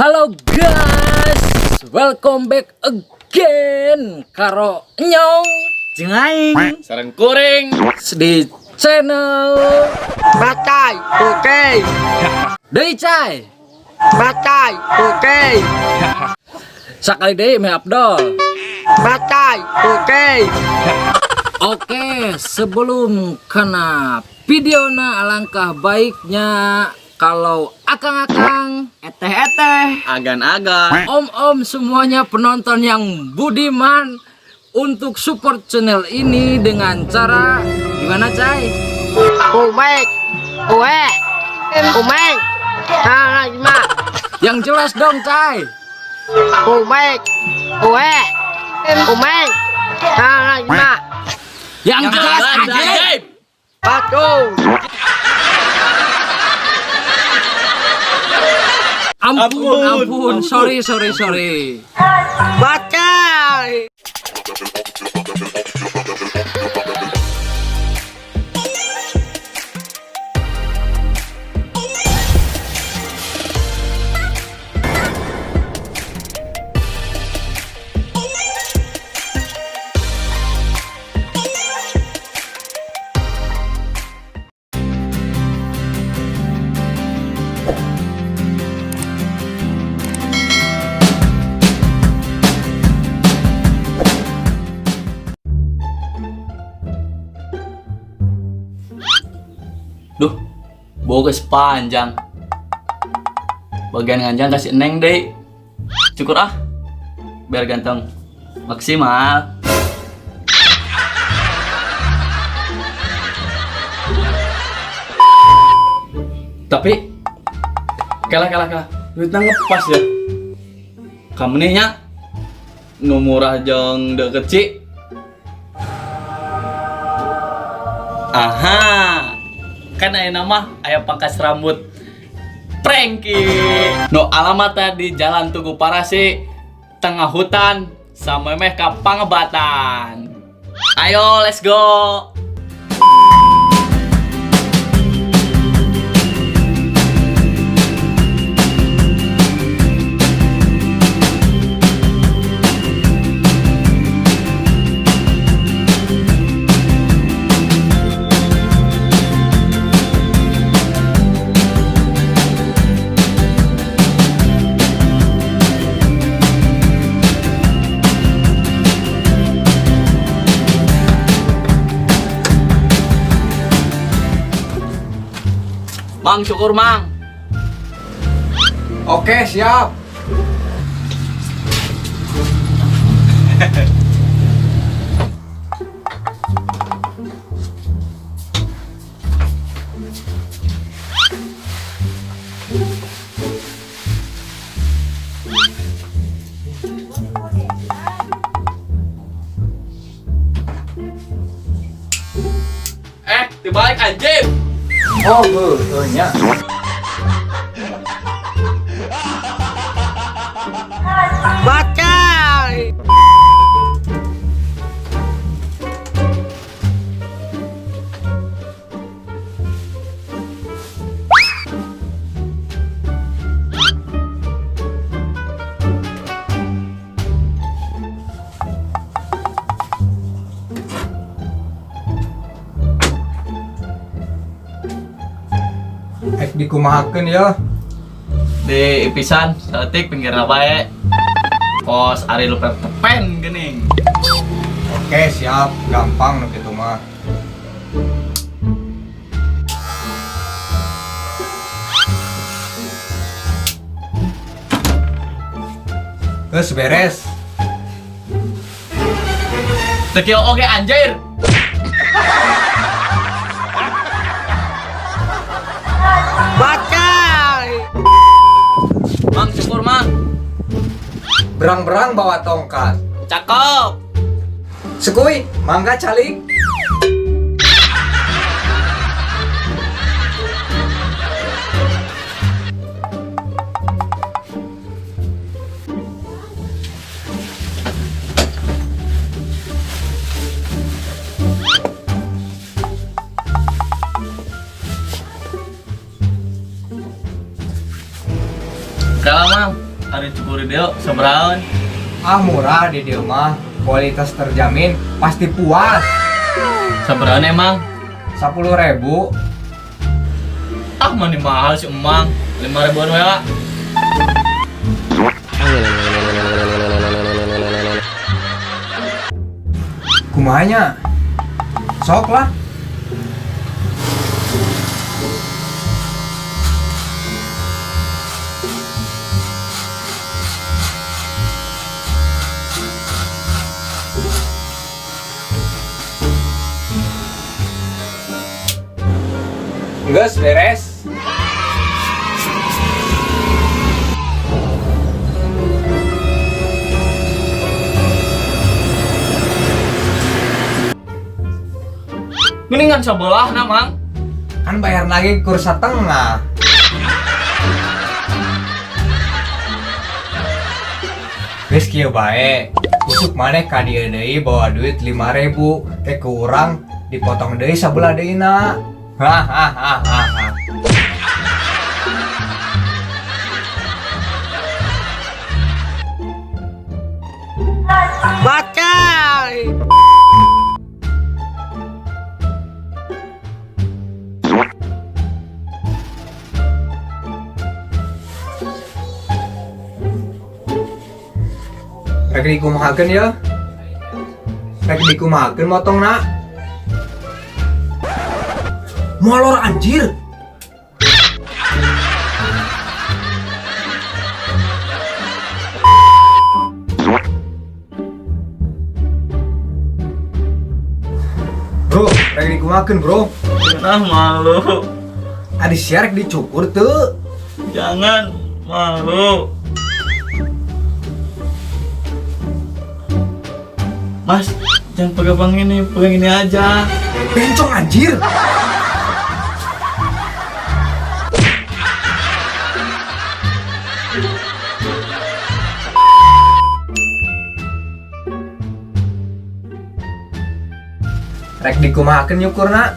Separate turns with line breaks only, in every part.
Halo guys, welcome back again karo Nyong
Jeung aing.
Sareng kuring.
Di channel
Batai, oke.
Deui Cai.
Batai, oke.
Sakali deui meh Abdol.
Batai, oke.
Oke, sebelum kena videona, alangkah baiknya kalau akang-akang,
Eteh-eteh.
Agan-agan.
Om-om, semuanya penonton yang budiman untuk support channel ini dengan cara gimana, Cai?
Umek, uwe, umek. Nah, lima.
Yang jelas dong, Cai.
Umek, uwe, umek. Nah, lima.
Yang jelas aja.
Ajaib.
Batu.
Ampun, ampun, sorry, sorry, sorry.
Batai.
Duh, bau geus panjang. Bagian nganjang kasih neng deh. Cukur ah. Biar ganteng maksimal. Tapi kalah kalah kalah. Duitnya ngepas ya. Kamu nih nya nu murah jeung deket Ci. Aha. Kan aya nama aya pangkas rambut Prengki. No alamatnya di Jalan Tugu Parasi, tengah hutan, sampai meh ka Pangebatan. Ayo, let's go. Mang, syukur Mang.
Oke, siap.
Eh, dibalik anjing.
Oh, heueuh nya.
Batai.
Ek dikumahakeun ya.
Di pisan, saeutik pinggirna bae. Kos ari lu tepen geuning.
Oke, siap. Gampang nu kitu mah. Geus beres.
Teu kieu oge anjir.
Batai.
Mang, syukur Mang.
Berang-berang bawa tongkat.
Cakep.
Sukui, mangga calik.
Kalau Mang. Ari cukur di dieu sabarahan?
Ah, murah di dieu mah, kualitas terjamin, pasti puas.
Sabarahan emang?
10.000.
Ah, mani mahal sih emang. 5 ribuan we lah.
Kumaha nya? Sok lah. Geus beres.
Mendingan sebelah na, Mang.
Kan bayar lagi kur setengah. Geus kieu bae. Isuk maneh ka dieu deui bawa duit 5.000, ke kurang dipotong deui sabelah deui na. Hahaha.
Baca.
Rek dikumahakeun ya? Rek dikumahakeun motongna? Molor anjir. Bro, rek dikumahakeun, Bro.
Ah, malu.
Adi sia rek dicukur tuh.
Jangan malu. Mas, jangan pegang ini, pegang ini aja.
Bencong anjir. Rek dikumahakeun nyukurna?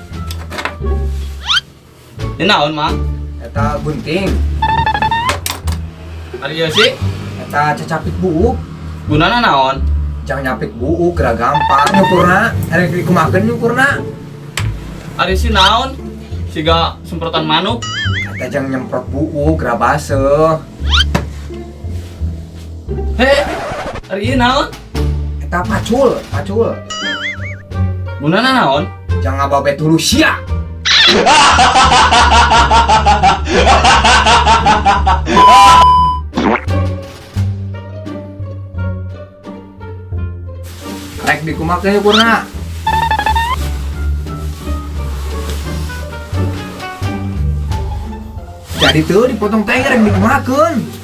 Ini naon, Mang?
Eta gunting,
Ari ieu sih,
eta cacapit buuk.
Gunana naon?
Jangan nyapit buuk, geura gampang nyukurna. Rek dikumahakeun nyukurna?
Ari si naon? Siga semprotan manuk.
Eta jang nyemprot buuk, geura baseuh.
Heh, ari ieu naon?
Eta pacul, pacul.
Gunana naon?
Jangan ngababet dulu sia. Rek dikumahakeun nyukurna? Jadi tuh dipotong teh rek dikumahakeun?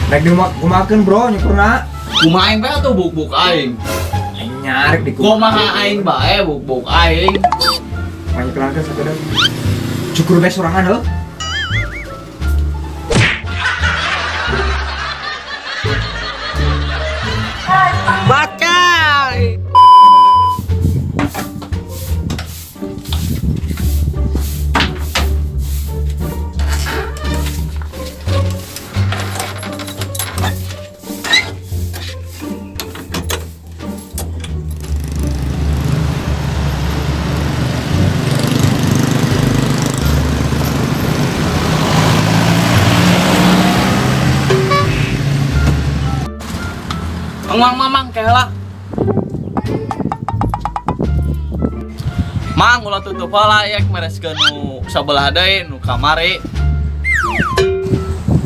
Rek dikumahakeun, bro, nyukurna?
Kumaha aing bae atuh buk-buk aing.
Nya rek dikumahakeun.
Kumaha aing bae buk-buk aing.
Panyikelankeun sakedeung. Cukur bae sorangan heuh.
Baca.
Mang, mang, mang, kayak Mang, ulah tutup lah ya mereskeun nu sabelah deui nu kamari.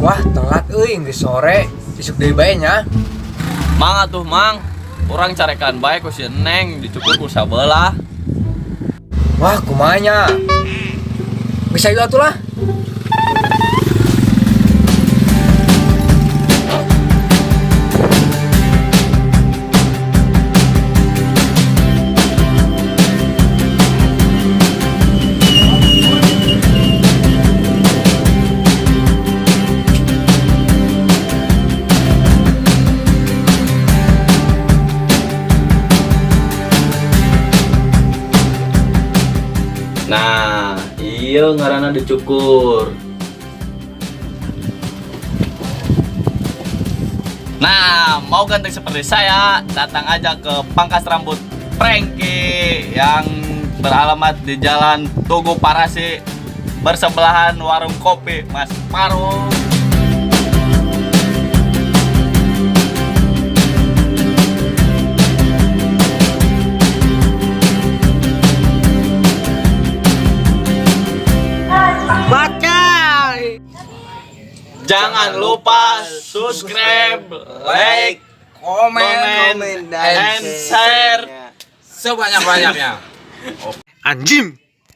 Wah, telat euy, geus sore. Isuk deui bae nya.
Mang atuh mang, urang carekan bae ku si Neng dicukur ku sabelah.
Wah, kumaha nya? Geus ayo atuh lah.
Nah, iya ngaranna dicukur. Nah, mau ganteng seperti saya, datang aja ke Pangkas Rambut Prengki yang beralamat di Jalan Tugu Parasi, bersebelahan warung kopi Mas Paro.
Baca.
Jangan lupa subscribe, like,
Komen,
comment, and share.
Sebanyak-banyaknya.
Anjing.